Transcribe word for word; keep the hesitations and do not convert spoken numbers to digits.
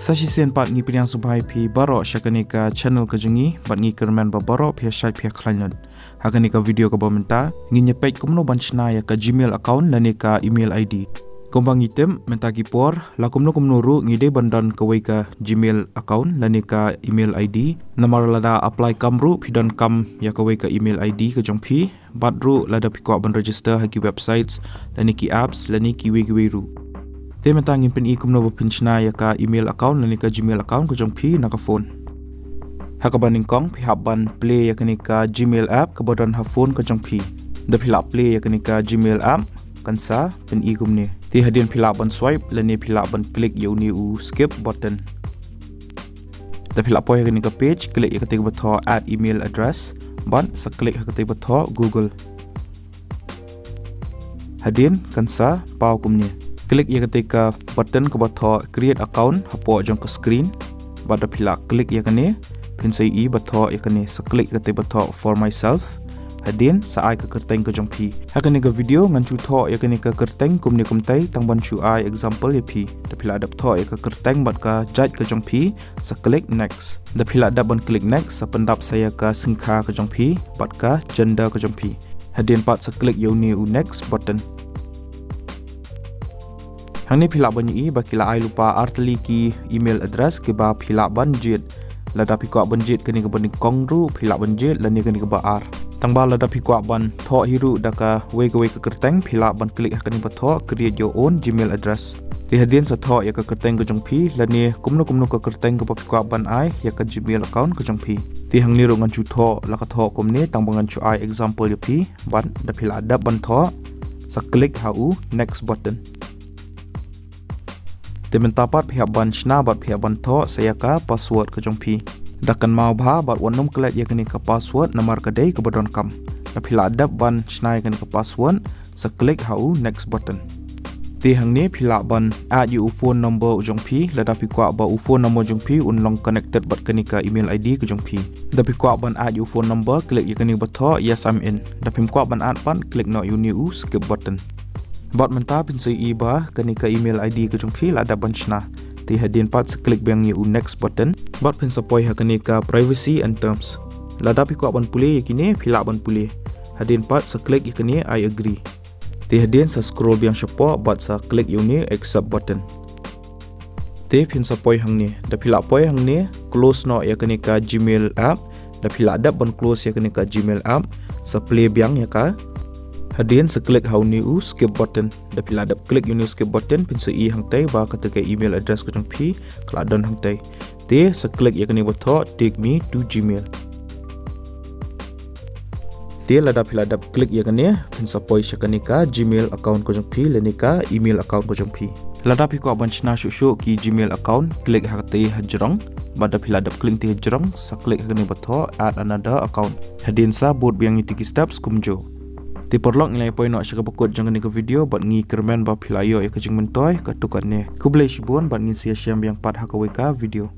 Sa shisien pat ngi pdiang sngewbha ïa phi baroh sha kane ka channel ka jong ngi, bad ngi kyrmen ba baroh phi ïa shait phi ïa khlaiñ lut. Ha kane ka video kaba mynta, ngin ïa peit kumno ban shna ïa ka Gmail account lane ka email I D. Kumba ngi tip, mynta ki por, la kumno kumno ruh ngi dei ban don kawei ka Gmail account lane ka email I D. Namar lada apply kam ruh phi donkam ïa kawei ka email I D ka jong phi. Bad ruh lada phi kwah ban register ha ki websites, lane ki apps, lane kiwei kiwei ruh. Te mynta ngin pyni kumno ba phin shna ïa ka email account lane ka Gmail account ka jong phi na ka phone. Ha kaba nyngkong phi hap ban play ïa kane ka Gmail app kaba don ha phone ka jong phi. Da phi lah play ïa kane ka Gmail app, kan sa pyni kumne. Te hadien phi lah ban swipe lane phi lah ban click ïa une u skip button. Da phi lah poi ha kane ka page, click ïa kata kaba thoh add email address, bad sa click ha kata kaba thoh Google. Hadien kan sa paw kumne. Click ïa kata ka button kaba thoh create account hapoh jong ka screen. Bad da phi lah click ïa kane, phin sa ïohi ba thoh ïa kane, sa click ïa kata ba thoh for myself. Hadien sa ai ka kyrteng ka jong phi. Ha kane ka video ngan shu thoh ïa kane ka kyrteng kumne kumtai tang ban shu ai example ïa phi. Da phi lah dep thoh ïa ka kyrteng bad ka jait ka jong phi, sa click next. Da phi lah dep ban click next, sa pyndap sa ïa ka sngikha ka jong phi bad ka gender ka jong phi. Hadien pat sa click ïa une u next button. Hangne phi lah ban ïohi ba ki la ai lypa artylli ki email address kiba phi lah ban jied. Lada phi kwah ban jied kane kaba nyngkong ruh phi lah ban jied lane kane kaba ar. Tangba lada phi kwah ban thoh hi ruh da kawei kawei ka kyrteng phi lah ban click ha kane ba thoh create your own Gmail address. Te hadien sa thoh ïa ka kyrteng ka jong phi lane kumno kumno ka kyrteng kaba phi kwah ban ai ïa ka Gmail account ka jong phi. Te hangne ruh ngan shu thoh la ka thoh kumne tang ba ngan shu ai example ïa phi. Bad da phi lah dep ban thoh, sa click ha u next button. Te mynta pat phi hap ban shna bad phi hap ban thoh sa ïa ka password ka jong phi. Da kynmaw bha bad wat nym klet ïa kane ka password namar ka dei kaba donkam. Da phi lah dep ban shna ïa kane ka password, sa click ha u next button. Te hangne phi lah ban add ïa u phone number u jong phi, lada phi kwah ba u phone number jong phi un long connected bad kane ka email I D ka jong phi. Da phi kwah ban add ïa u phone number, click ïa kane ba thoh yes I'm in. Da phim kwah ban add pat, click noh ïa une u skip button. Bad mynta phin sa ïohi ba kane ka email I D ka jong phi la dep ban shna. Te hadien pat sa click biang ïa u next button. Bad phin sa poi ha kane ka privacy and terms. Lada phi kwah ban pule ïa kine phi lah ban pule. Hadien pat sa click ïa kane I agree. Te hadien sa scroll biang shapoh bad sa click ïa une accept button. Te phin sa poi hangne. Da phi lah poi hangne, close noh ïa kane ka Gmail app. Da phi lah dep ban close ïa kane ka Gmail app, sa plie biang ïa ka. Hadien sa click ha une u skip button. Da phi lah dep click ïa une u skip button, phin sa ïohi hangtai ba kata ka email address ka jong phi ka la don hangtai. Te sa click ïa kane ba thoh take me to Gmail. Te lada phi lah dep click ïa kane, phin sa poi sha kane ka Gmail account ka jong phi lane ka email account ka jong phi. Lada phi kwah ban shna shuh shuh ki Gmail account, click ha kata ha jrong. Bad da phi lah dep click te ha jrong, sa click ha kane ba thoh add another account. Hadien sa bud biang ïa ki steps kumjuh. Te paralok, ngi la ïa poi noh sha kaba kut jong kane ka video bad ngi kyrmen ba phi la ïoh ïa ka jingmyntoi katto katne. Khublei shibun bad ngin sa ïashem biang pat ha kawei ka video.